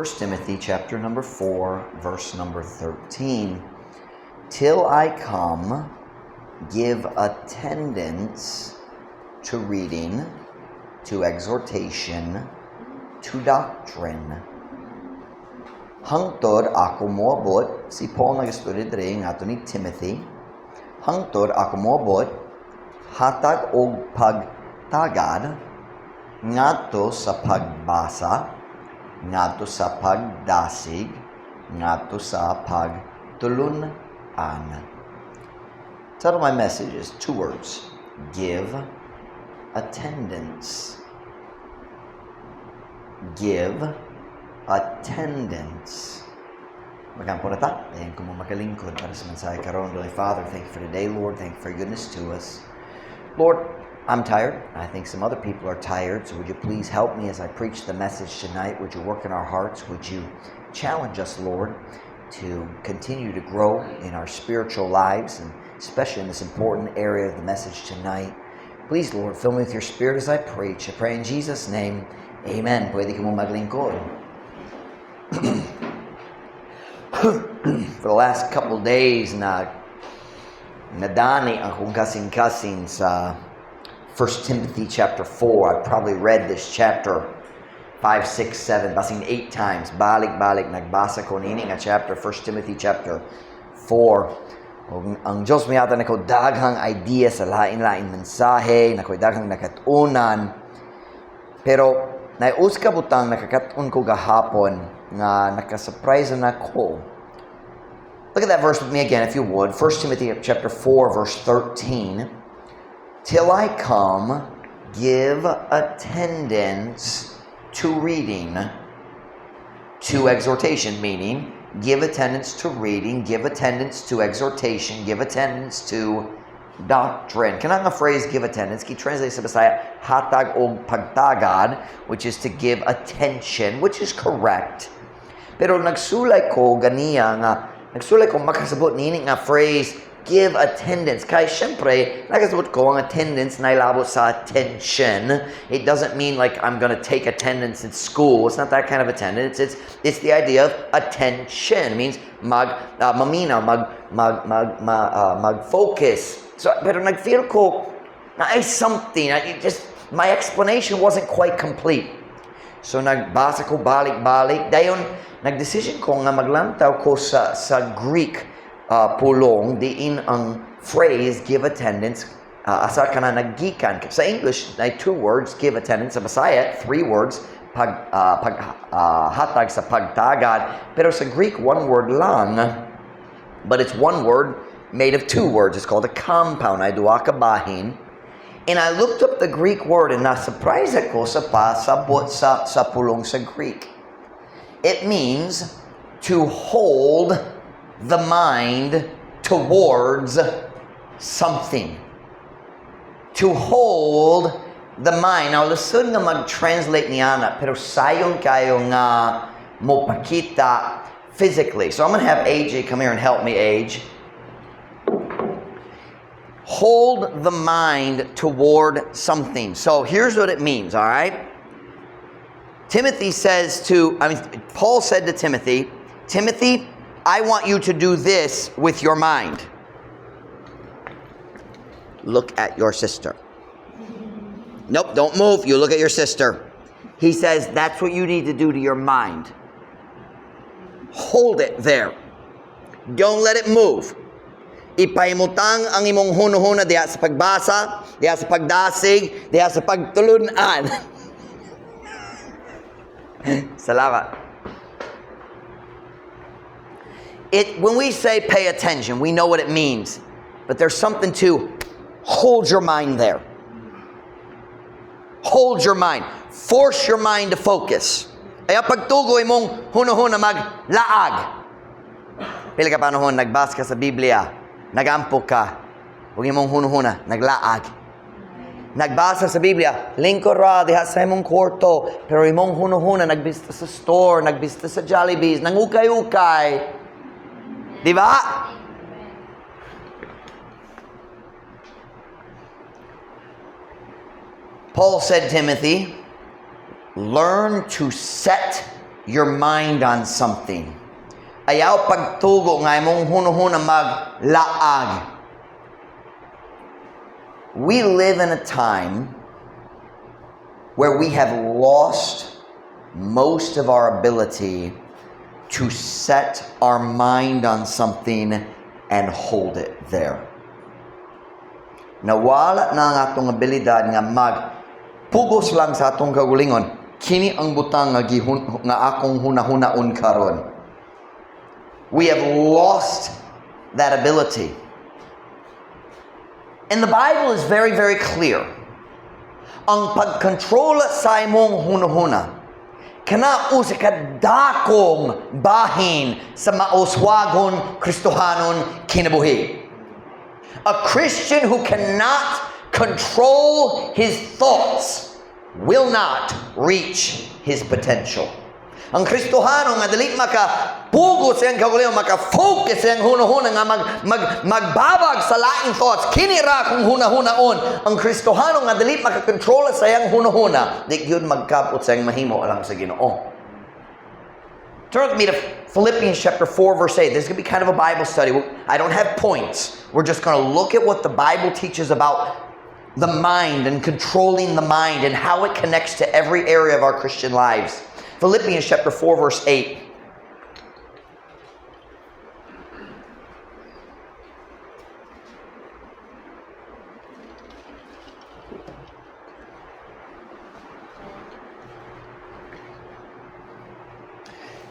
1 Timothy chapter number 4, verse number 13. "Till I come, give attendance to reading, to exhortation, to doctrine." Hangtod ako moabot, si Paul nagastorya diri ngadto ni Timothy, "Hangtod ako moabot, hatag og pagtagad ngadto sa pagbasa, ngadto sa pagdasig, ngadto sa pagtulun-an." Title of my message is two words: give attendance. Give attendance. Mag-ampo na ta. Dayon ko mo makalingkod para sa mensahe karon. Holy Father, thank you for today, Lord. Thank you for your goodness to us. Lord, I'm tired. I think some other people are tired. So would you please help me as I preach the message tonight? Would you work in our hearts? Would you challenge us, Lord, to continue to grow in our spiritual lives, and especially in this important area of the message tonight? Please, Lord, fill me with your Spirit as I preach. I pray in Jesus' name. Amen. Pwede ka mo maglingkod. For the last couple days, na nadani akong kasing-kasing sa 1 Timothy chapter 4. I've probably read this chapter 5, 6, 7, basing 8 times. Balik-balik, nagbasa ko nini nga chapter, 1 Timothy chapter 4. Ug ang Diyos mihatag nako daghang idea sa lain-lain mensahe, nakoy daghang nakatunan. Pero naay usa ka butang nakakat-on ko gahapon nga nakasurprise na ko. Look at that verse with me again, if you would. 1 Timothy chapter 4, verse 13. "Till I come, give attendance to reading, to exhortation," meaning give attendance to reading, give attendance to exhortation, give attendance to doctrine. Kana nga phrase "give attendance," gi-translate sa Bisaya, hatag og pagtagad, which is to give attention, which is correct. Pero nagsulay ko ganiya nga, nagsulay ko makasabot nini nga phrase, "give attendance." Kay syempre, nakasabot ko ang attendance nailabot sa attention. It doesn't mean like I'm gonna take attendance at school. It's not that kind of attendance. It's the idea of attention. It means mag maminaw, mag mag mag ma, mag-focus. So pero nag-feel ko na ay something. I, it just my explanation wasn't quite complete. So nagbasa ko balik-balik. Dayon nagdesisyon ko nga maglantaw ko sa Greek pulong diin ang phrase "give attendance" asa ka na naggikan. Sa English, ay two words, "give attendance." Sa Bisaya, three words, pag hatag sa pagtagad. Pero sa Greek, one word lang. But it's one word made of two words. It's called a compound. Ay duha ka bahin. And I looked up the Greek word and na-surprise ako sa pasabot sa pulong sa Greek. It means to hold the mind towards something. To hold the mind. Now, lisod nga mag-translate niya na, pero sayon kayo nga mo pakita physically. So I'm gonna have AJ come here and help me, Age. Hold the mind toward something. So here's what it means, all right? Timothy says to, I mean, Paul said to Timothy, "Timothy, I want you to do this with your mind. Look at your sister. Nope, don't move. You look at your sister." He says that's what you need to do to your mind. Hold it there. Don't let it move. Ipahimutang ang imong hunuhuna diha sa pagbasa, diha sa pagdasig, diha sa pagtulunan. Salamat. When we say "pay attention," we know what it means. But there's something to hold your mind there. Hold your mind. Force your mind to focus. Ayaw pagtugo imong hunuhuna maglaag. Pila ka panahon nagbasa ka sa Biblia, nagampo ka, ug imong hunuhuna naglaag. Nagbasa sa Biblia, lingkod ra diha sa imong kwarto, pero imong hunuhuna nagbista sa store, nagbista sa Jollibee, nangukay-ukay. Di ba? Paul said, "Timothy, learn to set your mind on something. Ayaw pagtugo nga imong hunahuna maglaag. We live in a time where we have lost most of our ability to set our mind on something and hold it there. Nawala na ang atong abilidad nga magpugos lang sa atong kaugalingon. Kini ang butang nga akong hunahunaon karon. We have lost that ability. And the Bible is very, very clear. Ang pagkontrola sa imong hunahuna kana usa ka dakong bahin sa mauswagon Kristohanon kinabuhi. A Christian who cannot control his thoughts will not reach his potential. Ang Kristohano nga dili maka pugos sa iyang kaugalingon, maka-focus sa iyang hunahuna nga magbabag sa laing thoughts. Kini ra akong hunahunaon. Ang Kristohano nga dili makakontrol sa iyang hunahuna, di gyud magkabot sa iyang mahimo alang sa Ginoo. Turn with me to Philippians chapter 4, verse 8. This is going to be kind of a Bible study. I don't have points. We're just going to look at what the Bible teaches about the mind and controlling the mind and how it connects to every area of our Christian lives. Philippians chapter 4, verse 8.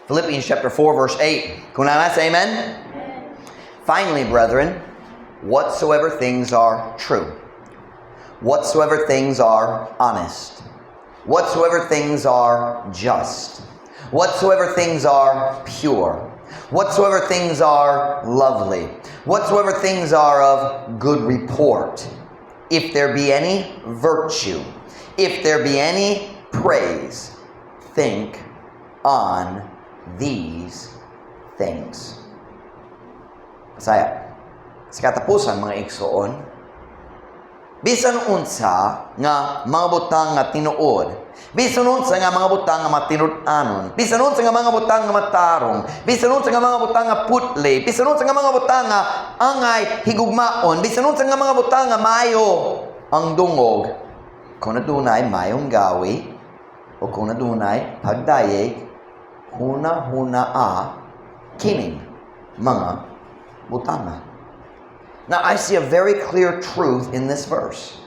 Philippians chapter 4, verse 8. Kung naa, say amen. Amen. "Finally, brethren, whatsoever things are true, whatsoever things are honest, whatsoever things are just, whatsoever things are pure, whatsoever things are lovely, whatsoever things are of good report, if there be any virtue, if there be any praise, think on these things." Saya, sa katapusan, mga igsoon, bisan unsa nga mga butang nga tinuod, bisan unsa nga mga butang nga matinud-anon, bisan unsa nga mga butang nga matarong, bisan unsa nga mga butang nga putli, bisan unsa nga mga butang nga angay higugmaon, bisan unsa nga mga butang nga maayo ang dungog, kung adunay mayong gawi o kung adunay pagdayeg, huna-hunaa kining mga butanga. Now, I see a very clear truth in this verse.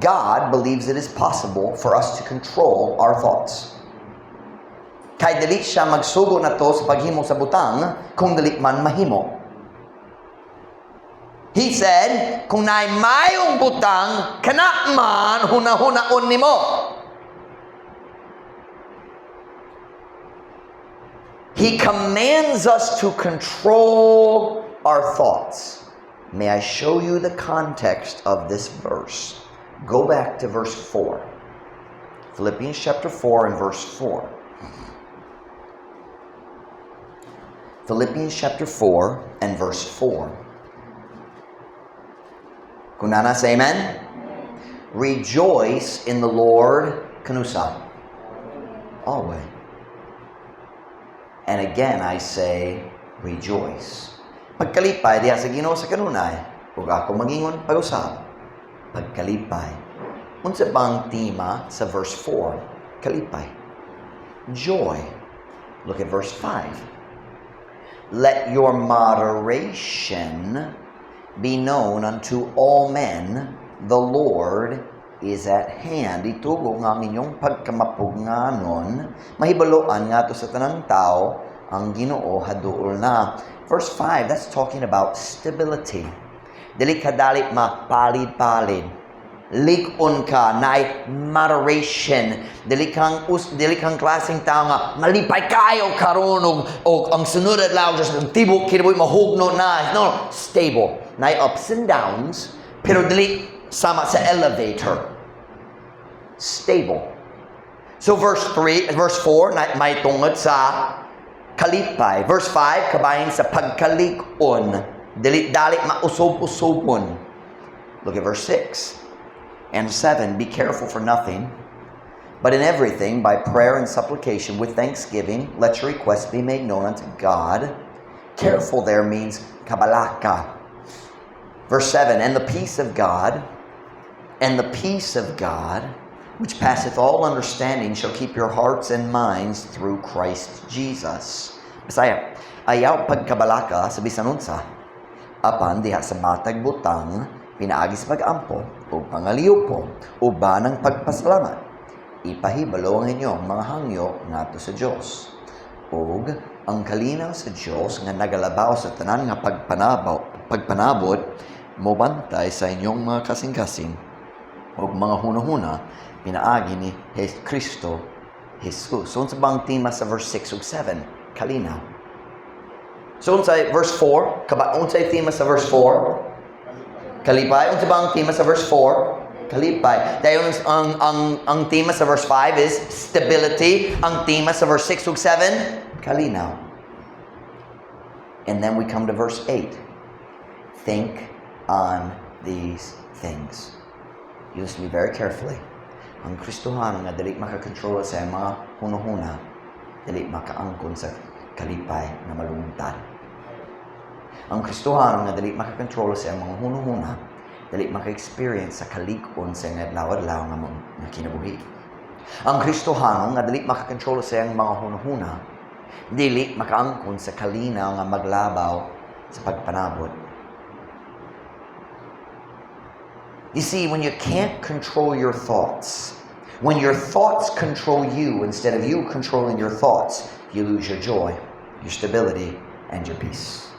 God believes it is possible for us to control our thoughts. Kay dili siya magsugo nato sa paghimo sa butang kung dili man mahimo. He said, kung naay mayong butang, kana man hunahunaon nimo. He commands us to control our thoughts. May I show you the context of this verse? Go back to verse 4. Philippians chapter 4 and verse 4. Philippians chapter 4 and verse 4. Kung naa na, say amen. "Rejoice in the Lord," kanusa? "Always. And again I say, rejoice." Pagkalipay diha sa Ginoo sa kanunay, ug ako mangingon pag-usab, pagkalipay. Unsa bang tema sa verse 4? Kalipay. Joy. Look at verse 5. "Let your moderation be known unto all men, the Lord is at hand." Itugo nga ang inyong pagkamapugnganon, mahibaluan ngadto sa tanang tao, ang Ginoo haduol na. Verse 5, that's talking about stability. Dili ka dali mapalid-palid. Lig-on ka, naay moderation. Dili kang klaseng tao nga malipay kayo karon og ang sunod adlaw just ang tibok kinabuhi mahugno na. No, stable. Naay ups and downs, pero dili sama sa elevator. Stable. So verse 3, verse 4, na, may tungod sa kalipay. Verse 5, kabahin sa pagkalig-on. Dili dali mausob-usobon. Look at verse 6 and 7. "Be careful for nothing, But in everything, by prayer and supplication with thanksgiving, let your requests be made known unto God. Careful there means kabalaka. Verse 7, and the peace of God, and the peace of God, which passeth all understanding, shall keep your hearts and minds through Christ Jesus. Bisaya, ayaw pagkabalaka sa bisan unsa, apan diha sa matag butang, pinaagi sa pag-ampo o pangaliwpo, uban ang pagpasalamat, ipahibalo ang inyong mga hangyo ngadto sa Dios. Ug ang kalinaw sa Dios nga nagalabaw sa tanan nga pagpanabot mobantay sa inyong mga kasing-kasing ug mga hunahuna pinaagi ni Kristo Jesus. So unsa bang tema sa verse 6 ug 7? Kalinaw. So unsay verse 4? Kaba unsay tema sa verse 4? Kalipay. Unsa bang tema sa verse 4? Kalipay. Dayon ang tema sa verse 5 is stability. Ang tema sa verse 6 ug 7, kalinaw. And then we come to verse 8. Think on these things. You listen to me very carefully. Ang Kristohano nga dili makakontrol sa iyang mga hunahuna, dili makaangkon sa kalipay nga malungtad. Ang Kristohano nga dili makakontrol sa iyang mga hunahuna, dili maka-experience sa kalig-on sa iyang adlaw-adlaw nga kinabuhi. Ang Kristohano nga dili makakontrol sa iyang mga hunahuna, dili makaangkon sa kalinaw nga maglabaw sa pagpanabot. You see, when you can't control your thoughts, when your thoughts control you instead of you controlling your thoughts, you lose your joy, your stability, and your peace.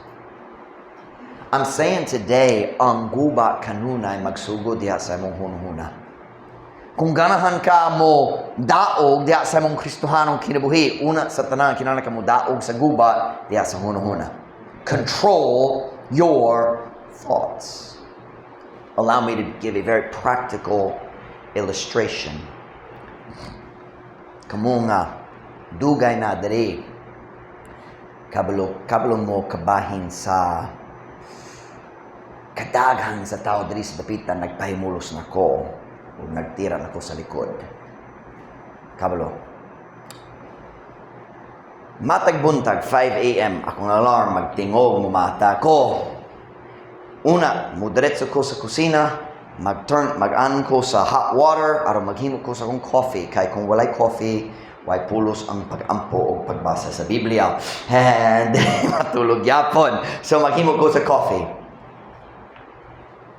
I'm saying today, ang guba kanunay magsugod diha sa imong hunahuna. Kung ganahan ka mo daog diha sa imong Kristohanong kinabuhi, una sa tanan kinahanglan ka mo daog sa guba diha sa hunahuna. Control your thoughts. Allow me to give a very practical illustration. Kamo nga dugay na diri, kabalo mo kabahin sa kadaghan sa tao diri sa dapitan nagpahimulos na ko o nagtira na ko sa likod. Kabalo. Matag buntag, 5 a.m., akong alarm magtingog, mumata ko. Una, mudiretso ko sa kusina, mag-turn, mag-on ko sa hot water, aron maghimo ko sa akong coffee. Kay kung walay coffee, way pulos ang pag-ampo o pagbasa sa Biblia. And matulog yapon. So maghimo ko sa coffee.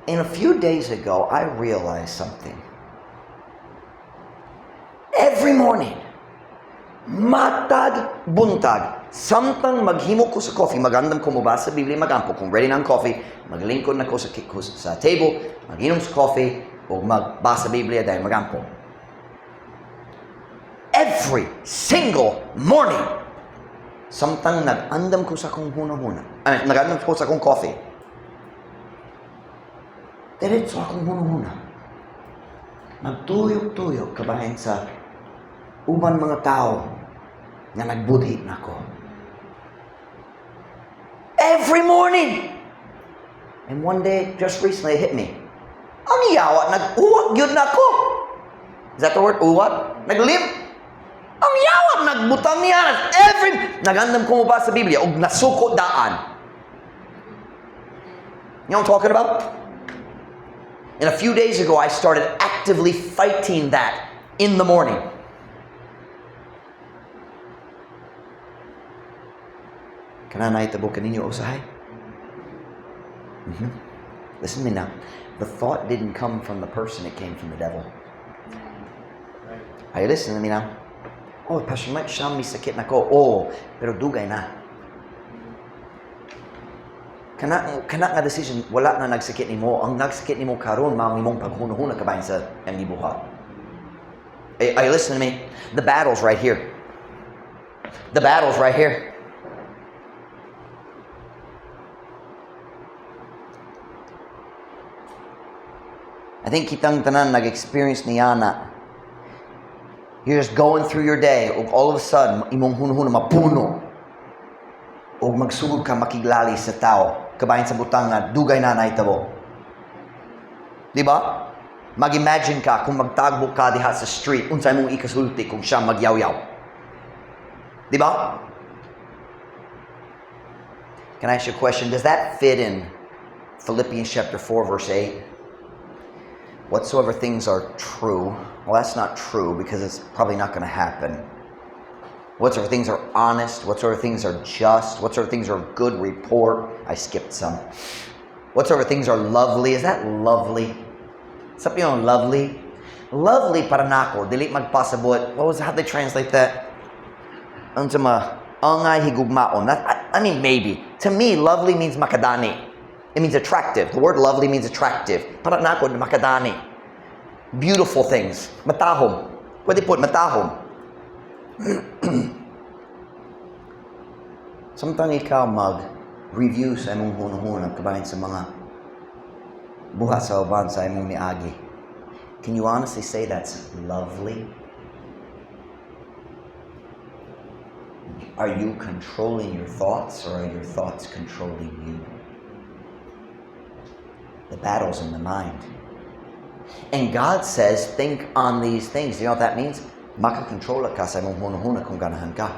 And a few days ago, I realized something. Every morning, matag buntag, samtang maghimo ko sa coffee, magandam ko mobasa sa Biblia, magampo. Kung ready na ang coffee, maglingkod na ko sa table, maginom sa coffee, o magbasa Biblia dahil magampo. Every single morning, samtang nag-andam ko sa akong hunahuna, ay, nag-andam ko sa akong coffee, diretso akong hunahuna. Magtuyok-tuyok kabahin sa uban mga tao nga nagbudhi nako. Every morning. And one day, just recently, it hit me. Ang yawa, nag-uwak gyud nako. Is that the word? Uwak? Naglim? Ang yawa, nagbutang niya. Every, nagandam ko mo ba sa Biblia, og nasuko daan. You know what I'm talking about? And a few days ago, I started actively fighting that in the morning. Kana nahitabo kaninyo usahay? Listen to me now. The thought didn't come from the person, it came from the devil. Are you listening to me now? Oh, Pastor Mike, siya may sakit na ko. Oh, pero dugay na. Kana nga decision, wala na nagsakit nimo. Ang nagsakit nimo karon mao ang imong paghunuhuna kabahin sa iyang gibuhat. Are you listening to me? The battle's right here. The battle's right here. I think kitang tanan nag-experience niya na you're just going through your day ug all of a sudden imong hunahuna mapuno ug magsugod ka makiglali sa tao kabahin sa butang nga dugay na nahitabo. Di ba? Mag-imagine ka kung magtagbo ka diha sa street, unsay mong ikasulti kung siya magyaw-yaw. Di ba? Can I ask you a question? Does that fit in Philippians chapter 4 verse 8? Whatsoever things are true. Well, that's not true because it's probably not going to happen. Whatsoever things are honest, whatsoever things are just, whatsoever things are of good report. I skipped some. Whatsoever things are lovely. Is that lovely? Something on lovely? Lovely para nako, dili magpasabot. What was how they translate that? Unsa ma angay higugmaon. That, I mean, maybe. To me, lovely means makadani. It means attractive. The word "lovely" means attractive. Para nako, makadani. Beautiful things. Matahom. Pwede po, matahom. Samtang ikaw mag-review sa imong hunahuna kabahin sa mga buhat sa uban sa imong miagi, can you honestly say that's lovely? Are you controlling your thoughts or are your thoughts controlling you? The battle's in the mind. And God says, "Think on these things." You know what that means? Makakontrola ka sa imong hunahuna kung ganahan ka.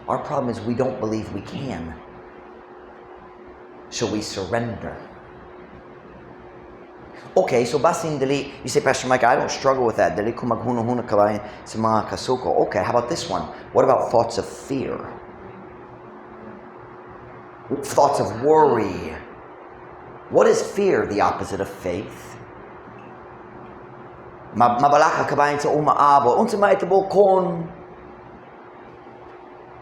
Our problem is we don't believe we can. So we surrender. Okay, so basin dili, you say, "Pastor Mike, I don't struggle with that. Dili ko maghunahuna kabahin sa mga kasuko." Okay, how about this one? What about thoughts of fear? Thoughts of worry? What is fear? The opposite of faith. Mabalaka kabahin sa umaabot. Unsa may mahitabo kon?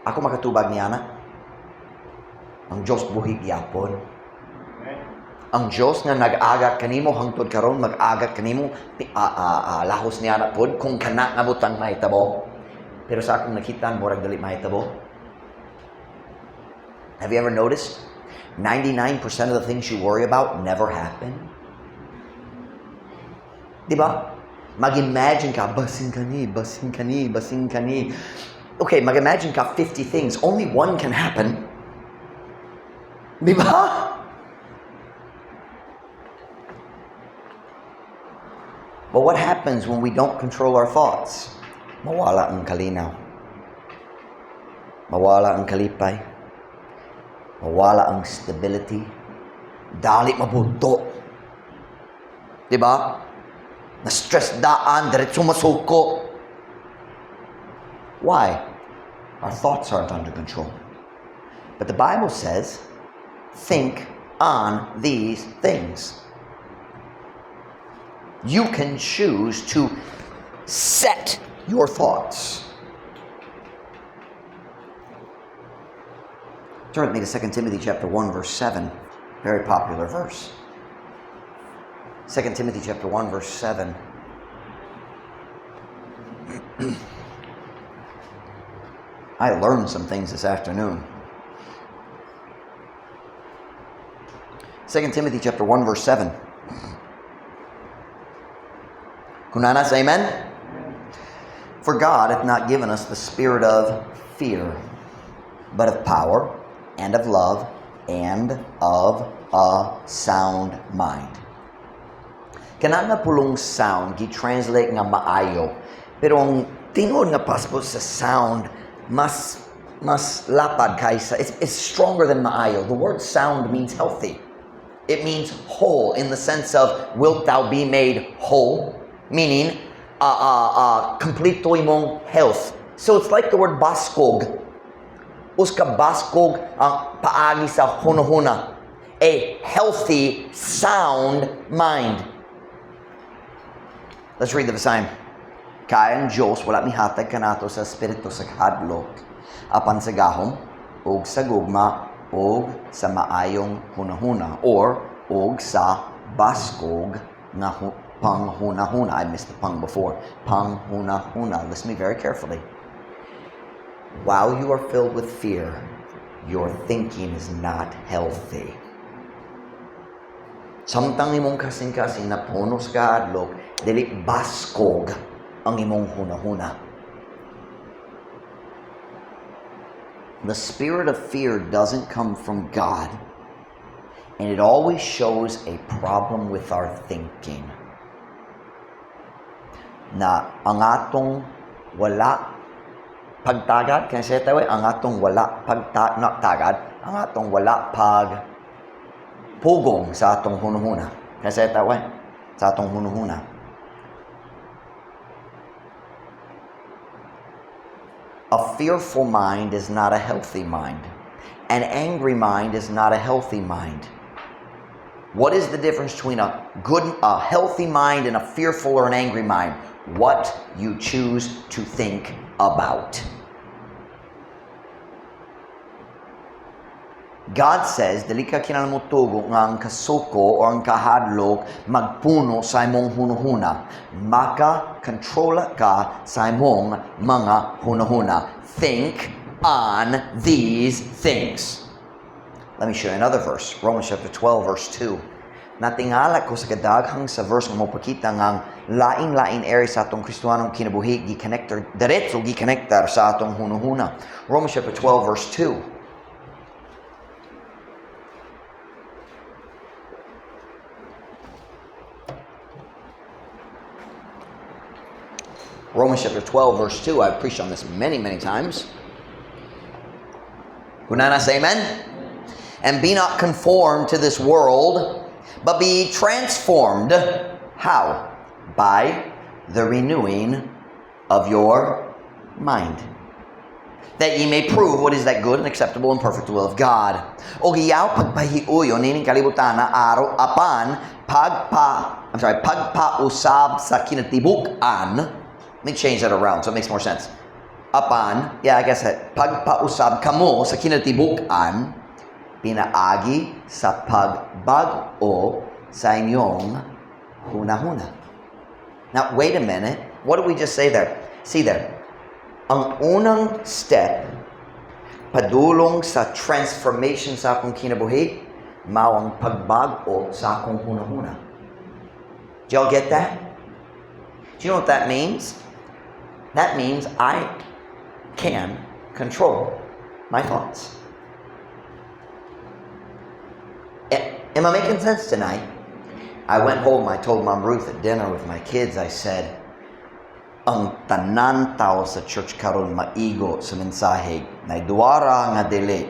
Ako makatubag niana. Ang Diyos buhi gyapon. Ang Diyos nga nag-agak kanimo hangtod karon, mag-agak kanimo lahos niya na pod kung kana nga butang mahitabo. Pero sa akong nakitaan, murag dili mahitabo. Have you ever noticed 99% of the things you worry about never happen? Di ba? Mag-imagine ka, basin kani, basin kani, basin kani. Okay, mag-imagine ka 50 things. Only one can happen. Di ba? But what happens when we don't control our thoughts? Mawala ang kalinaw. Mawala ang kalipay. Mawala ang stability. Dali mabunto. Di ba? Na-stress daan, diretso masuko. Why? Our thoughts aren't under control. But the Bible says, "Think on these things." You can choose to set your thoughts. Turn with me to 2 Timothy chapter 1 verse 7. Very popular verse. 2 Timothy chapter 1 verse 7. I learned some things this afternoon. 2 Timothy chapter 1 verse 7. Kunanas, amen? For God hath not given us the spirit of fear, but of power and of love and of a sound mind. Kana nga pulong "sound" gi-translate nga "maayo". Pero ang tinuod nga pasabot sa "sound" mas lapad kaysa it's stronger than "maayo". The word "sound" means healthy. It means whole in the sense of "wilt thou be made whole?" Meaning complete imong health. So it's like the word "baskog". Usa ka baskog ang paagi sa hunahuna. A healthy, sound mind. Let's read the Visayan. Kay ang Diyos wala mihatag kanato sa espiritu sa kahadlok, apan sa gahom, ug sa gugma, ug sa maayong hunahuna, or ug sa baskog nga panghunahuna. I missed the "pang" before. Panghunahuna. Listen to me very carefully. While you are filled with fear, your thinking is not healthy. Samtang imong kasing-kasing napuno sa kahadlok, dili baskog ang imong hunahuna. The spirit of fear doesn't come from God, and it always shows a problem with our thinking. Na ang atong wala pagtagad, can I say it that way? Ang atong wala pagta, not tagad, ang atong wala pag pugong sa atong hunuhuna. Can I say it that way? Sa atong hunuhuna. A fearful mind is not a healthy mind. An angry mind is not a healthy mind. What is the difference between a healthy mind and a fearful or an angry mind? What you choose to think about. God says, dili ka kinahanglan motugot nga ang kasuko o ang kahadlok magpuno sa imong hunuhuna. Maka kontrola ka sa imong mga hunuhuna. Think on these things. Let me show you another verse. Romans chapter 12, verse 2. Natingala ko sa kadaghang sa verse nga mopakita nga ang lain-lain area sa atong Kristohanong kinabuhi gi-connector diretso gi-connectar sa atong hunuhuna. Romans chapter 12 verse 2. Romans chapter 12 verse 2. I've preached on this many, many times. Kung naa na, say amen. "And be not conformed to this world, but be transformed." How? "By the renewing of your mind, that ye may prove what is that good and acceptable and perfect will of God." O giyaw pagpahiuyon nining kalibutan na araw apan pagpa, I'm sorry, pagpausab sa kinatibuk-an. Let me change that around so it makes more sense. Apan, yeah, I guess that pagpausab kamo sa kinatibuk-an pinaagi sa pagbag-o sa inyong hunahuna. Now, wait a minute. What did we just say there? See there. Ang unang step padulong sa transformation sa akong kinabuhi mao ang pagbag-o sa akong hunahuna. Do y'all get that? Do you know what that means? That means I can control my thoughts. Am I making sense tonight? I went home, I told Mom Ruth at dinner with my kids, I said, "Ang tanan tao sa church karon maigo sa mensahe na duara nga dili.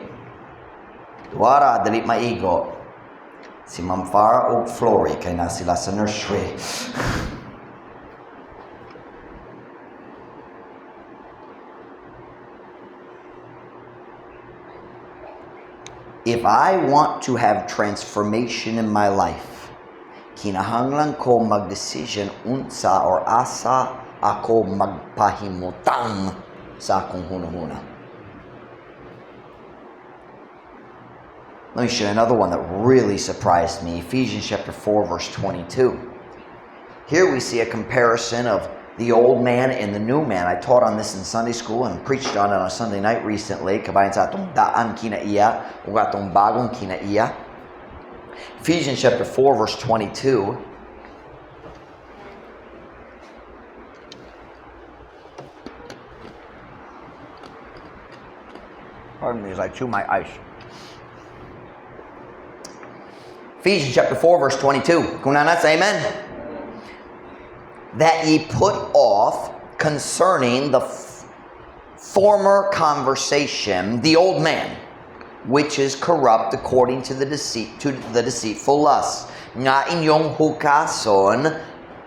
Duara dili maigo. Si Ma'am Farah ug Flory kay na sila sa nursery." If I want to have transformation in my life, kinahanglan ko mag-decision unsa or asa ako magpahimutang sa akong hunahuna. Let me show you another one that really surprised me. Ephesians chapter 4 verse 22. Here we see a comparison of the old man and the new man. I taught on this in Sunday school and preached on it on a Sunday night recently. Kabahin sa atong daang kinaiya ug atong bagong kinaiya. Ephesians chapter 4 verse 22. Pardon me as I chew my ice. Ephesians chapter 4 verse 22. Kung naa na, say amen. "That ye put off concerning the former conversation the old man, which is corrupt according to the deceitful lusts." Nga inyong hukason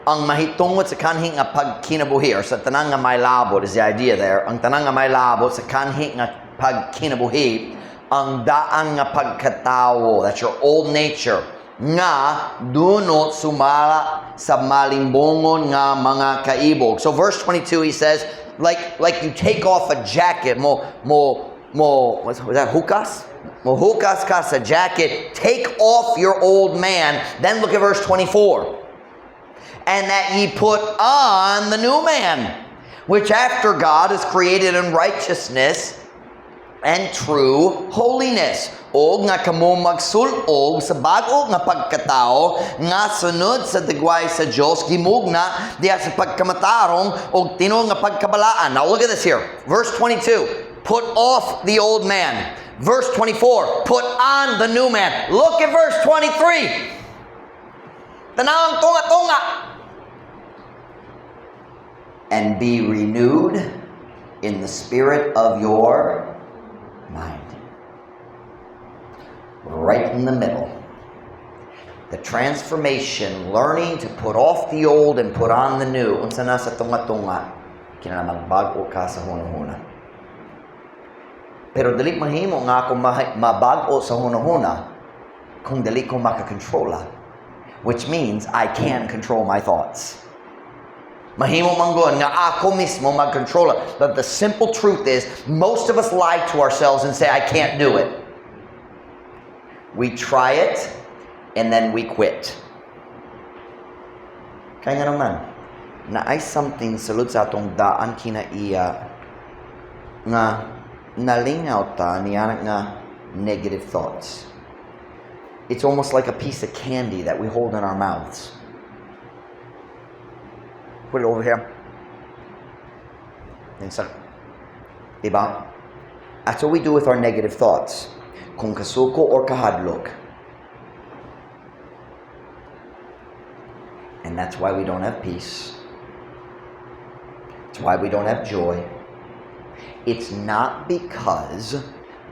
ang mahitungod sa kanhi nga pagkinabuhi or sa tanan nga may labot is the idea there. Ang tanan nga may labot sa kanhi nga pagkinabuhi, ang daan nga pagkatawo, that's your old nature, nga dunot sumala sa malimbongon nga mga kaibog. So verse 22, he says, like you take off a jacket, mo, what's was that, hukas? Mo hukas ka sa jacket, take off your old man. Then look at verse 24. "And that ye put on the new man, which after God is created in righteousness and true holiness." O nga kamo magsul-ob sa bag-o nga pagkatao nga sunod sa dagway sa Dios gimugna diha sa pagkamatarong og tinuod nga pagkabalaan. Now look at this here. Verse 22, put off the old man. Verse 24, put on the new man. Look at verse 23. Tanawang tunga-tunga. And be renewed in the spirit of your mind. Right in the middle. The transformation, learning to put off the old and put on the new. Unsa na sa tunga-tunga, kinahanglan magbag-o ka sa hunahuna. Pero dili mahimo nga ako mabag-o sa hunahuna kung dili ko makakontrola. Which means I can control my thoughts. Mahimo man gud nga ako mismo magkontrola. But the simple truth is, most of us lie to ourselves and say, "I can't do it." We try it, and then we quit. Kaya nga naman, naay something sulod sa atong daan kinaiya nga nalingaw ta niya nga negative thoughts. It's almost like a piece of candy that we hold in our mouths. Put it over here. Then sa, diba? That's what we do with our negative thoughts. Kung kasuko or kahadlok. And that's why we don't have peace. It's why we don't have joy. It's not because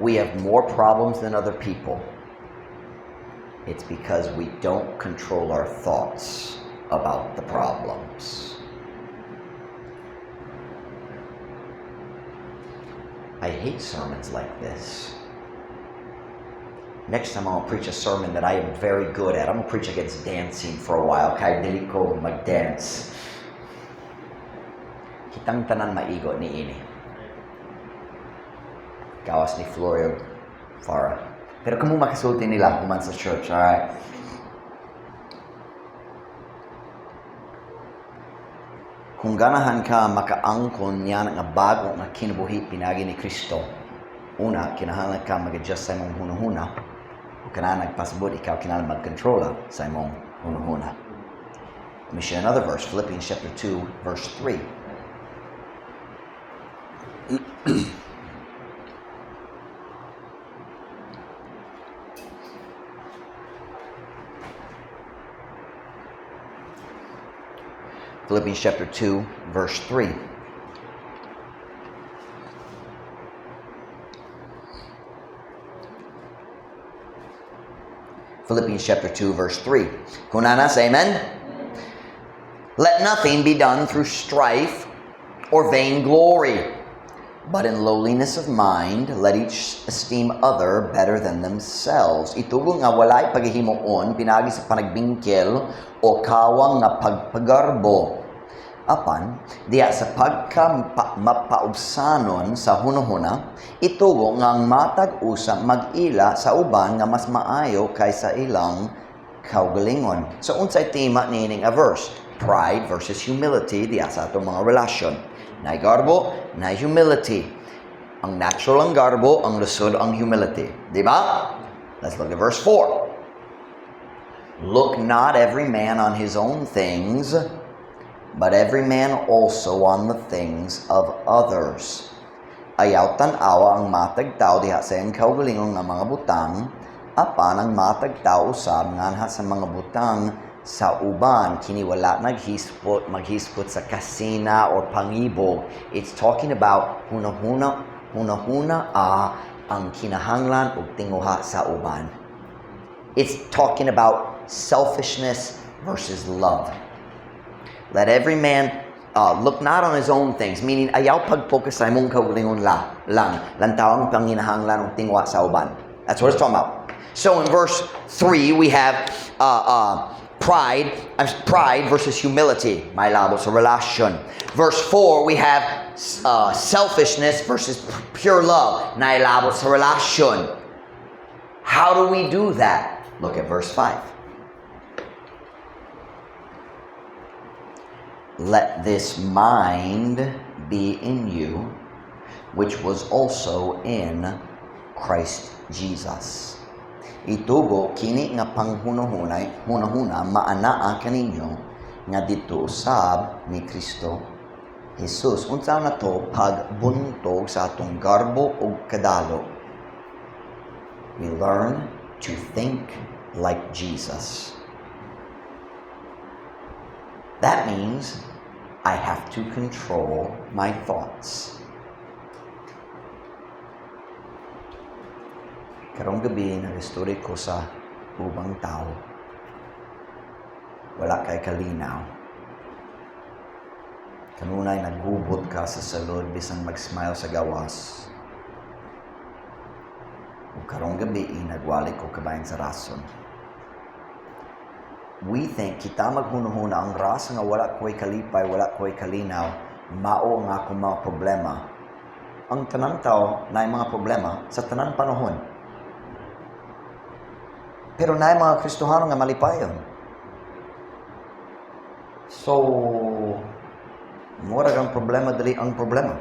we have more problems than other people. It's because we don't control our thoughts about the problems. I hate sermons like this. Next time I'm gonna preach a sermon that I am very good at. I'm gonna preach against dancing for a while. Kay dili ko mag-dance. Kitang tanan maigo niini. Gawas ni Florio Farah. Pero kamo makasulti nila human sa church, alright? Kung ganahan ka makaangkon niya nga bago nga kinabuhi pinagi ni Kristo, una, kinahanglan ka mag-adjust sa imong hunahuna, o kana nagpasabot ikaw kinahanglan magkontrola sa imong hunahuna. Let me share another verse, Philippians chapter 2, verse 3. Philippians chapter 2, verse 3. Philippians chapter 2, verse 3. Kung naa na, say amen. Let nothing be done through strife or vainglory, but in lowliness of mind, let each esteem other better than themselves. Itugo nga walay paghihimuon, pinagi sa panagbingkil o kawang nga pagpagarbo. Apan, diya sa pagka mapaubsanon sa hunahuna, itugo nga ang matag usa mag-ila sa uban nga mas maayo kaysa ilang kaugalingon. So unsay tema niining a verse? Pride versus humility diya sa atong mga relasyon. Nay garbo, nay humility. Ang natural ang garbo, ang lusod ang humility. Di ba? Let's look at verse 4. Look not every man on his own things, but every man also on the things of others. Ayaw tan-awa ang matag tao diha sa iyang kaugalingon nga mga butang, apan ang matag tao usab nganha sa mga butang sa uban. Kini wala naghispot, maghispot sa kasina or pangibog. It's talking about hunahuna, hunahuna ang kinahanglan ug tinguha sa uban. It's talking about selfishness versus love. Let every man look not on his own things, meaning ayaw pag-focus sa imong kaugalingon la, lang. Lantaw ang panginahanglan ug tinguha sa uban. That's what it's talking about. So in verse 3, we have pride versus humility. May labo sa relasyon. Verse 4, we have selfishness versus pure love. May labo sa relasyon. How do we do that? Look at verse 5. Let this mind be in you, which was also in Christ Jesus. Itugo kini nga panghunahunay, hunahuna maanaa kaninyo nga didto usab ni Kristo Jesus. Unsa na to pagbuntog sa atong garbo ug kadalo? We learn to think like Jesus. That means I have to control my thoughts. Karong gabi, nag-istorya ko sa ubang tao. Wala kay kalinaw. Kanunay nagubot ka sa sulod bisan mag-smile sa gawas. Ug karong gabi, nagwali ko kabahin sa rason. We think kita maghunahuna ang rason nga wala ko'y kalipay, wala ko'y kalinaw, mao ang akong mga problema. Ang tanang tao naay mga problema sa tanang panahon. Pero naay mga Kristohano nga malipayon. So, murag ang problema dili ang problema.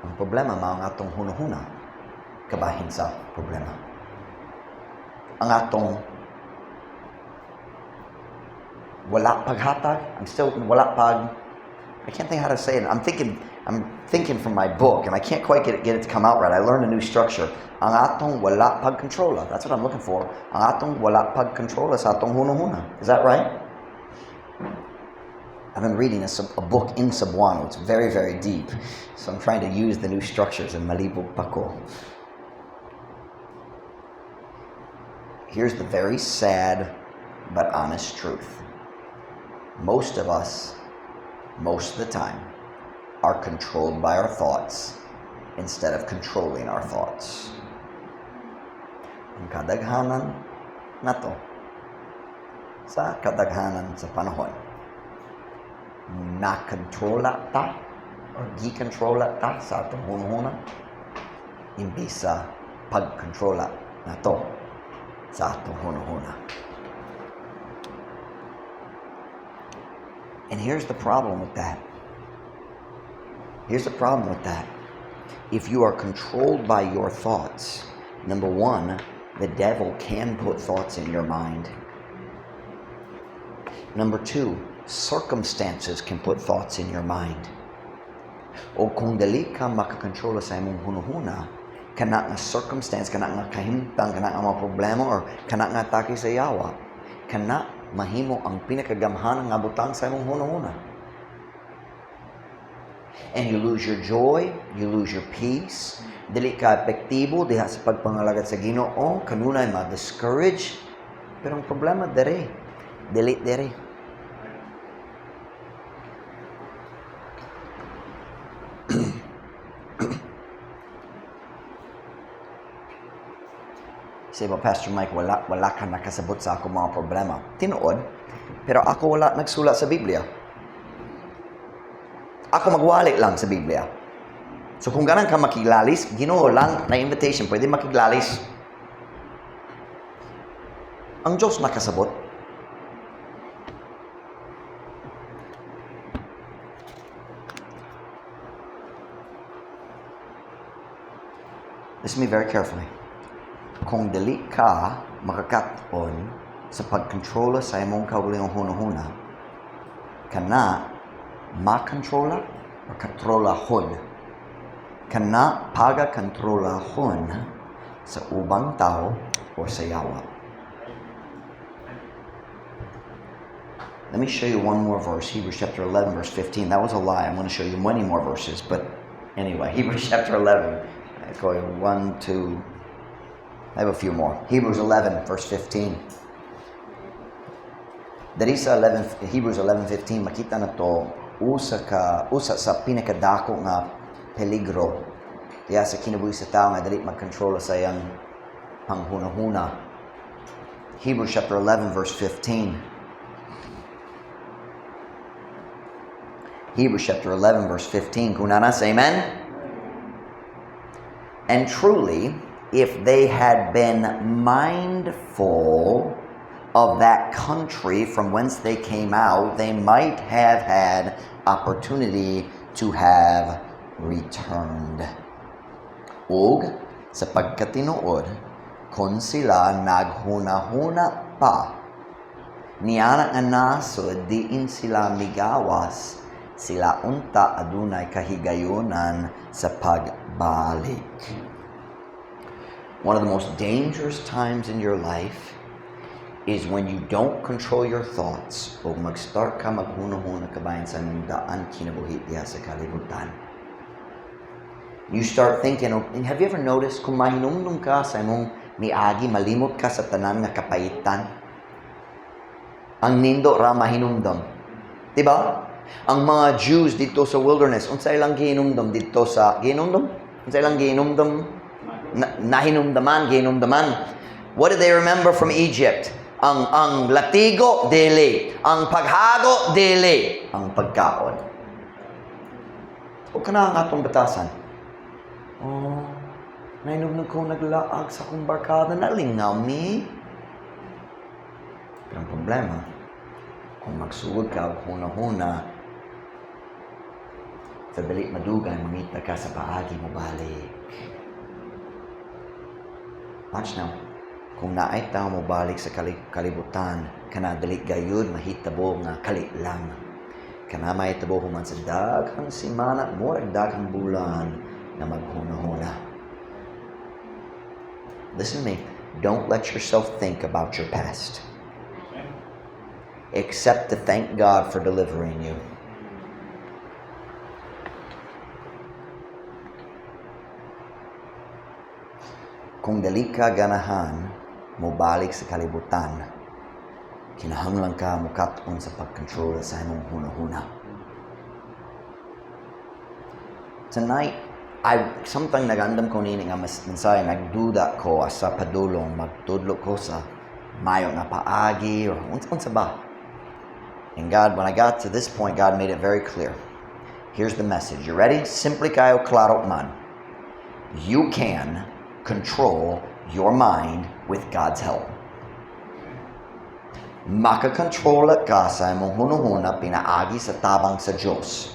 Ang problema mao ang atong hunahuna kabahin sa problema. Ang atong wala paghatag, I'm still wala pag, I can't think how to say it. I'm thinking from my book and I can't quite get it to come out right. I learned a new structure. Ang atong wala pagkontrola. That's what I'm looking for. Ang atong wala pagkontrola sa atong hunahuna. Is that right? I've been reading a book in Cebuano. It's very, very deep. So I'm trying to use the new structures and malibog pa ko. Here's the very sad but honest truth. Most of us, most of the time, are controlled by our thoughts instead of controlling our thoughts. Ang kadaghanan nato, sa kadaghanan sa panahon, nakontrola ta or gikontrola ta sa atong hunahuna imbis sa pagkontrola nato sa atong hunahuna. And here's the problem with that. Here's the problem with that. If you are controlled by your thoughts, number one, the devil can put thoughts in your mind. Number two, circumstances can put thoughts in your mind. O kung dili ka makakontrola sa imong hunahuna, kana nga circumstance, kana nga kahimtang, kana nga mga problema, or kana nga atake sa yawa, kana mahimo ang pinakagamhanan nga butang sa imong hunahuna. And you lose your joy, you lose your peace, dili ka epektibo diha sa pagpangalagad sa Ginoo, kanunay ma-discourage. Pero ang problema dere, dili dere. Say ba, "Pastor Mike, wala ka nakasabot sa ako mga problema." Tinuod, pero ako wala nagsulat sa Biblia. Ako magwali lang sa Biblia. So kung ganahan ka makiglalis, Ginoo lang na invitation, pwede makiglalis. Ang Diyos nakasabot. Listen to me very carefully. Kung dili ka makakat-on sa pagkontrola sa imong kaugalingong hunahuna, kana makontrola o kontrolahon. Kana pagakontrolahon sa ubang tao o sa yawa. Let me show you one more verse, Hebrews chapter 11, verse 15. That was a lie. I'm going to show you many more verses, but anyway, Hebrews chapter 11. I go one, two, I have a few more. Hebrews 11, verse 15. Diri sa 11, Hebrews 11:15, makita nato usa sa pinakadako nga peligro diya sa kinabuhi sa tao nga dili magkontrol sa iyang panghunahuna. Hebrews chapter 11 verse 15. Hebrews chapter 11 verse 15. Kung naa na, say amen. And truly, if they had been mindful of that country from whence they came out, they might have had opportunity to have returned. Ug sa pagkatinuod, kon sila naghunahuna pa, niana nga nasod diin sila migawas, sila unta adunay kahigayonan sa pagbalik. One of the most dangerous times in your life Is when you don't control your thoughts o mag-start ka maghuna-huna kabahin sa imong daan kinabuhi diha sa kalibutan. You start thinking, oh, and have you ever noticed kung mahinumdum ka sa imong miagi, malimot ka sa tanan nga kapahitan? Ang nindo ra mahinumdum. Diba? Ang mga Jews didto sa wilderness, unsa ilang gihinumdum didto sa gihinumdum? Unsa ilang gihinumdum? Na, nahinumdaman, gihinumdaman. What did they remember from Egypt? Ang latigo, dili. Ang paghago, dili. Ang pagkaon. O kana ang atong batasan. Oh, nahinumdum ko naglaag sa akong barkada, nalingaw mi. Pero ang problema, kung magsugod ka og huna-huna, sa dali madugay, mangita ka sa paagi mo balik. Watch now. Kung naay tao mo balik sa kalibutan, kana dali gayud mahitabo nga kali lang. Kana mahitabo human sa daghang simana, murag daghang bulan na maghuna-huna. Listen to me. Don't let yourself think about your past, except to thank God for delivering you. Kung dali ka ganahan mo balik sa kalibutan, kinahanglan ka mukat-on sa pagkontrol sa imong huna-huna. Tonight, I samtang nagandam ko nini nga mas mensahe, nagduda ko asa padulong magtudlo ko sa mayo nga paagi or unsa ba. And God, when I got to this point, God made it very clear. Here's the message. You ready? Simple kayo, klaro man. You can control your mind with God's help. Makakontrola ka sa imong hunahuna pinaagi sa tabang sa Diyos.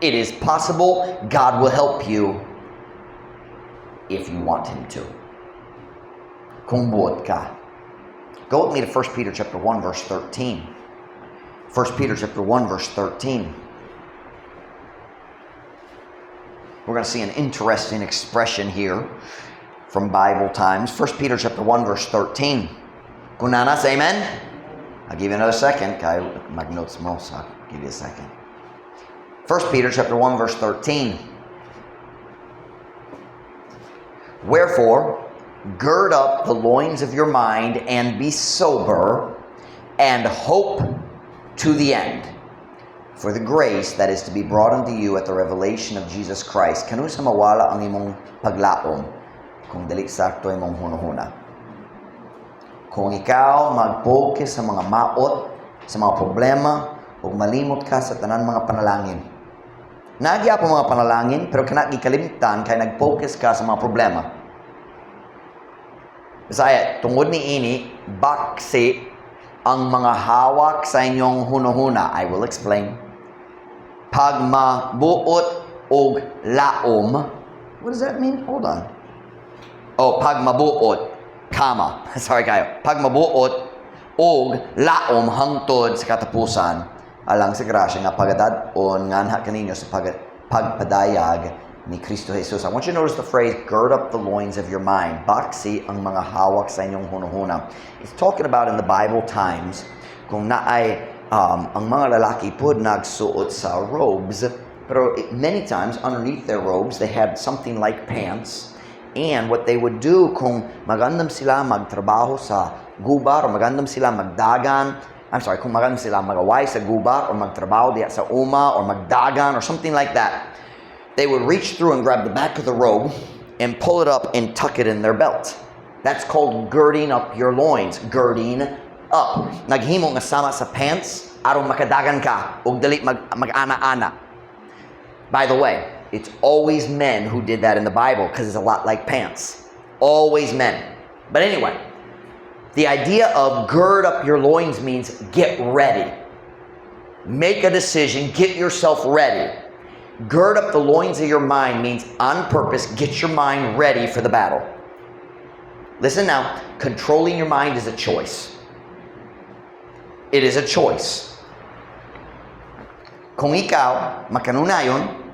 It is possible. God will help you if you want Him to. Kung buot ka. Go with me to 1 Peter chapter 1 verse 13. 1 Peter chapter 1 verse 13. We're going to see an interesting expression here from Bible times. 1 Peter chapter 1 verse 13. Kung naa na, say amen. I'll give you another second. Kay mag-notes mo, so I'll give you a second. 1 Peter chapter 1 verse 13. "Wherefore, gird up the loins of your mind and be sober and hope to the end for the grace that is to be brought unto you at the revelation of Jesus Christ." Kanus-a mawala ang imong paglaom kung dili sakto imong hunahuna? Kung ikaw mag-focus sa mga maot, sa mga problema, ug malimot ka sa tanan mga panalangin. Naa gyapon mga panalangin, pero kana gikalimtan kay nag-focus ka sa mga problema. Bisaya, tungod ni ini, baksi ang mga hawak sa inyong hunahuna. I will explain. Pagmabuot og laom. What does that mean? Hold on. Oh, pagmabuot, comma. Sorry kayo. Pagmabuot og laom hangtod sa katapusan alang sa grasya nga pagadad-on nganha kaninyo sa pagpadayag ni Kristo Jesus. I want you to notice the phrase "gird up the loins of your mind." Baksi ang mga hawak sa inyong hunahuna. It's talking about in the Bible times kung naay ang mga lalaki pud nagsuot sa robes, pero many times underneath their robes they had something like pants. And what they would do kung magandam sila magtrabaho sa guba or magandam sila magdagan, I'm sorry, kung magandam sila magaway sa guba or magtrabaho diya sa uma or magdagan or something like that, they would reach through and grab the back of the robe and pull it up and tuck it in their belt. That's called girding up your loins. Girding up. Naghimo nga sama sa pants aron makadagan ka ug dali mag-ana-ana. By the way, it's always men who did that in the Bible because it's a lot like pants. Always men. But anyway, the idea of "gird up your loins" means get ready. Make a decision, get yourself ready. Gird up the loins of your mind means on purpose, get your mind ready for the battle. Listen now, controlling your mind is a choice. It is a choice. Kung ikaw, makanunayon,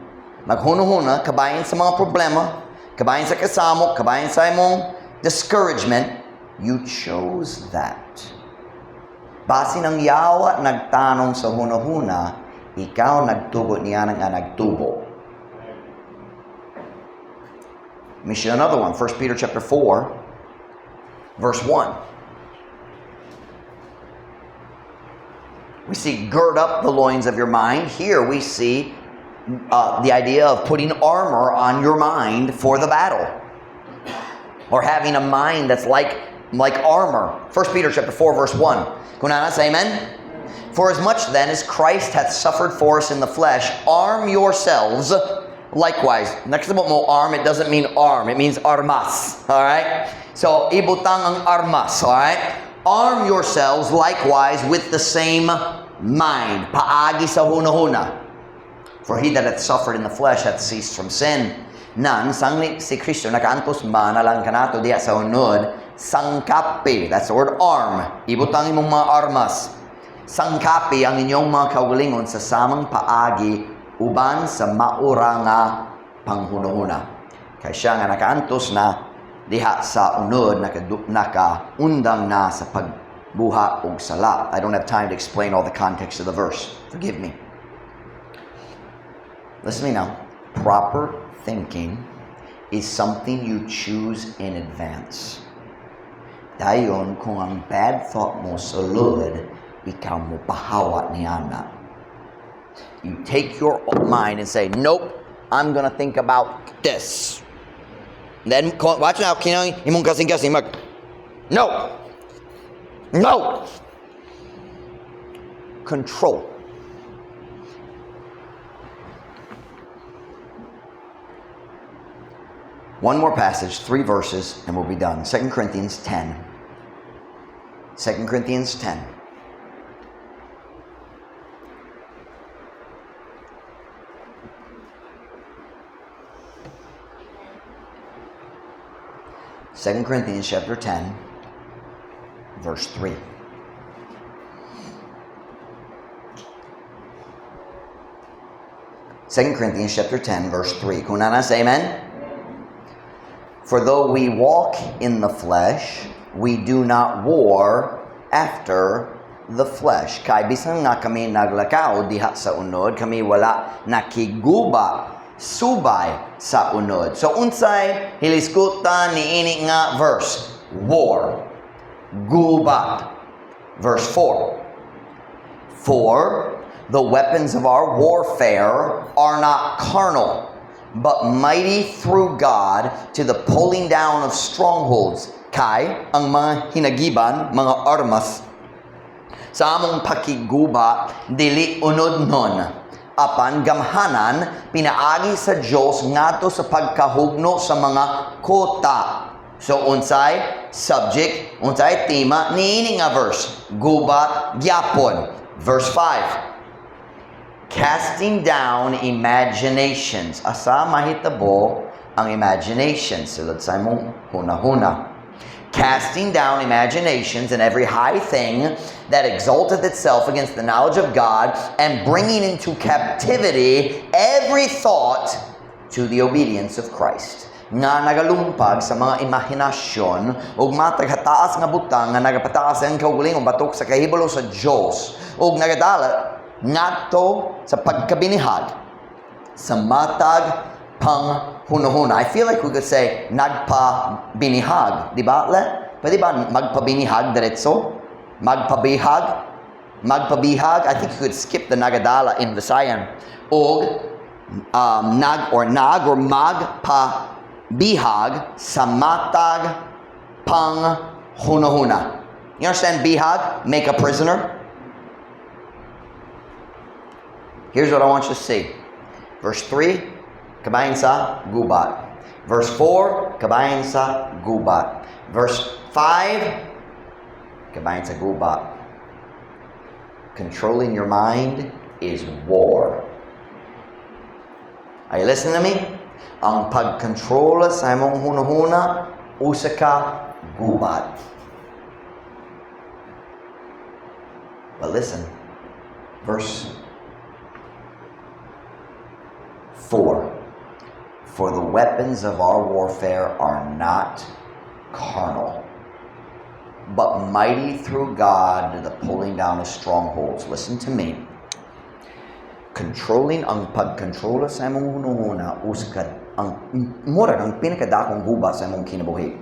maghunuhuna, kabahin sa mga problema, kabahin sa kasamok, kabahin sa imong discouragement, you chose that. Basin ang yawa nagtanong sa hunahuna, ikaw nagtugot niya nga nagtubo. Let me show you another one. 1 Peter chapter 4, verse 1. We see gird up the loins of your mind. Here we see the idea of putting armor on your mind for the battle, or having a mind that's like armor. 1 Peter chapter 4, verse 1. Kunana, say amen. "For as much then as Christ hath suffered for us in the flesh, arm yourselves likewise." Next to mo arm, it doesn't mean arm. It means armas. All right? So, ibutang ang armas. All right? "Arm yourselves likewise with the same mind." Paagi sa hunahuna. "For he that hath suffered in the flesh hath ceased from sin." Nan, sangli si Kristo nakaantos man alang kanato diha sa unod, sangkapi, that's the word arm. Ibutang imong mga armas. Sangkapi ang inyong mga kaugalingon sa samang paagi uban sa maura nga panghunahuna. Kay siya nga nakaantos na diha sa unod, nakaundang na sa pagbuhat og sala. I don't have time to explain all the context of the verse. Forgive me. Listen to me now. Proper thinking is something you choose in advance. Dayon, kung ang bad thought mo sulod, ikaw mo pahawa niana. You take your mind and say, "Nope, I'm gonna think about this." Then, watch now, kinang imong kasing-kasing mag, "No, no." Control. One more passage, three verses, and we'll be done. 2 Corinthians 10. 2 Corinthians 10. 2 Corinthians chapter 10, verse 3. 2 Corinthians chapter 10, verse 3. Kunana, say amen. "For though we walk in the flesh, we do not war after the flesh." Kay bisan nga kami naglakaw diha sa unod, kami wala nakiguba subay sa unod. So unsay hilisgutan niini nga verse? War. Gubat. Verse 4. "For the weapons of our warfare are not carnal, but mighty through God to the pulling down of strongholds." Kay ang mga hinagiban, mga armas, sa among pakigguba, dili unodnon, apan gamhanan pinaagi sa Dios ngadto sa pagkahugno sa mga kota. So unsay subject, unsay tema niini nga verse? Gubat gyapon. Verse 5. "Casting down imaginations." Asa mahitabo ang imagination? Sulod sa imong hunahuna. "Casting down imaginations and every high thing that exalteth itself against the knowledge of God, and bringing into captivity every thought to the obedience of Christ." Nga nagalumpag sa mga imahinasyon ug matag hataas nga butang nga nagapataas ang kaugalingon batok sa kahibalo sa Dios ug nagadala ngadto sa pagkabinihag sa matag panghunahuna. I feel like we could say nagpabinihag, di ba? Le? Pwede ba magpabinihag diretso? Magpabihag? Magpabihag? I think you could skip the nagadala in Visayan. Og nag or magpabihag sa matag panghunahuna. You understand bihag? Make a prisoner? Here's what I want you to see. Verse 3, kabahin sa gubat. Verse 4, kabahin sa gubat. Verse 5, kabahin sa gubat. Controlling your mind is war. Are you listening to me? Ang pagkontrola sa imong hunahuna, usa ka gubat. But listen, verse 4. "For the weapons of our warfare are not carnal, but mighty through God to the pulling down of strongholds. Listen to me. Controlling ang pagkontrola sa imong hunahuna usa ang murag ang pinakadakong guba sa imong kinabuhi.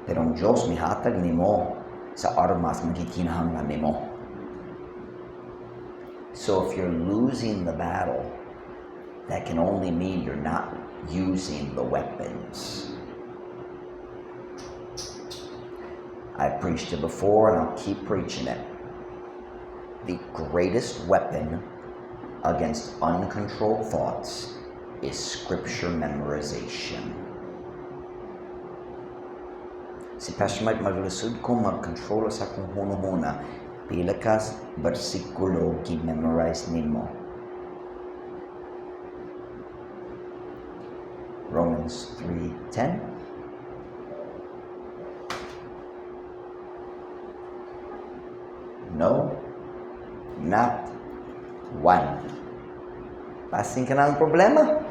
Pero ang Diyos mihatag nimo sa armas nga gikinahanglan nimo. So if you're losing the battle, that can only mean you're not using the weapons. I preached it before and I'll keep preaching it. The greatest weapon against uncontrolled thoughts is scripture memorization. Si Pastor Mike, maglisod ko mag-control sa akong hunahuna. Pila ka bersikulo gi-memorize nimo? Romans 3:10. No, not one. Basin ka ng problema.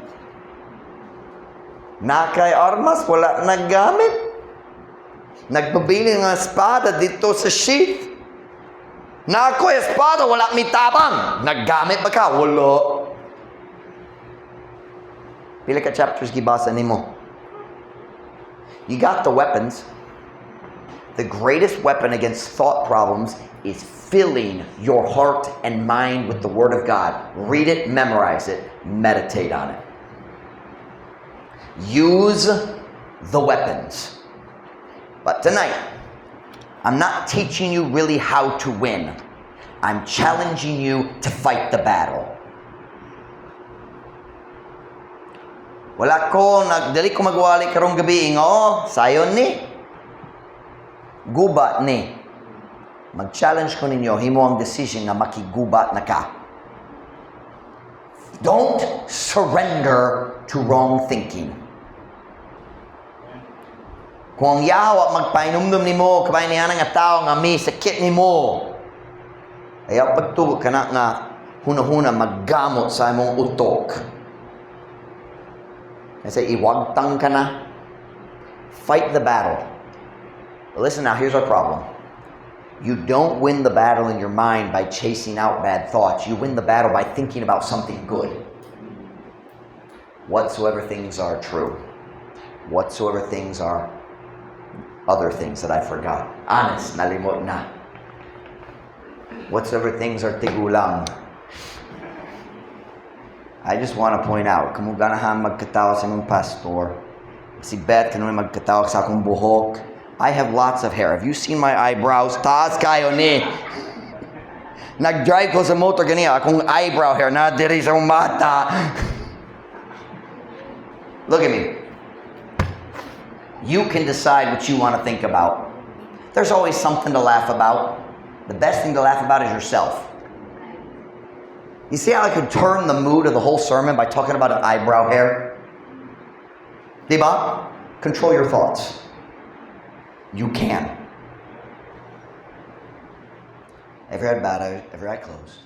Naa kay armas, wala naggamit. Nagpabili ng espada dito sa sheath. Naa ko'y espada, wala mitabang. Naggamit ba ka? Wala. Pila ka chapters gibasa nimo? You got the weapons. The greatest weapon against thought problems is filling your heart and mind with the Word of God. Read it, memorize it, meditate on it. Use the weapons. But tonight, I'm not teaching you really how to win. I'm challenging you to fight the battle. Wala ko, nagdali ko magwali karong gabi. Oo, sayon ni. Gubat ni. Mag-challenge ko ninyo, himo ang decision nga makigubat na ka. Don't surrender to wrong thinking. Kung ang yawa magpainumdum nimo, kabay niya nga tao nga may sakit nimo. Ayaw pagtuo ka na nga hunahuna maggamot sa imong utok. Kasi iwagtang ka na. Fight the battle. But listen now, here's our problem. You don't win the battle in your mind by chasing out bad thoughts. You win the battle by thinking about something good. Whatsoever things are true. Whatsoever things are other things that I forgot. Honest, nalimot na. Whatsoever things are tigulang. I just want to point out, kung ganahan magkatawa sa imong pastor, si Beth, kanunay magkatawa sa akong buhok. I have lots of hair. Have you seen my eyebrows? Taas kayo ni. Nag-drive ko sa motor ganiya, akong eyebrow hair na diri sa mata. Look at me. You can decide what you want to think about. There's always something to laugh about. The best thing to laugh about is yourself. You see how I could turn the mood of the whole sermon by talking about an eyebrow hair? Diba? Control your thoughts. You can. Every head bowed, every eye closed.